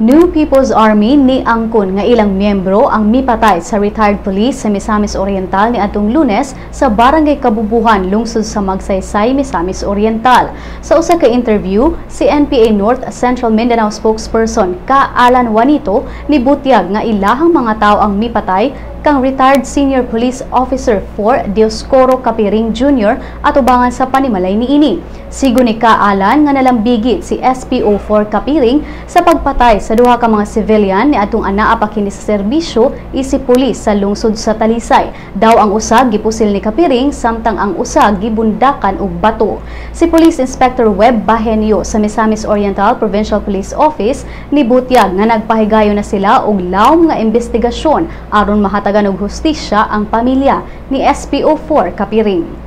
New People's Army ni angkon nga ilang miyembro ang mipatay sa retired police sa Misamis Oriental ni atong Lunes sa Barangay Kabubuhan, lungsod sa Magsaysay, Misamis Oriental. Sa usa ka interview, si NPA North Central Mindanao spokesperson Ka Alan Juanito nibutyag nga ilahang mga tao ang mipatay kang retired Senior Police Officer 4 Dioscoro Capiring Jr. atubangan sa panimalay niini. Sigo ni Ka Alan nga nalambigit si SPO4 Capiring sa pagpatay sa duha ka mga civilian ni atong anaa pa kini sa serbisyo isip pulis sa lungsod sa Talisay. Daw ang usa gipusil ni Capiring samtang ang usa gibundakan og bato. Si Police Inspector Webb Bahenio sa Misamis Oriental Provincial Police Office nibutyag nga nagpahigayon na sila og lawom nga investigasyon aron mahatagan og hustisya ang pamilya ni SPO4 Capiring.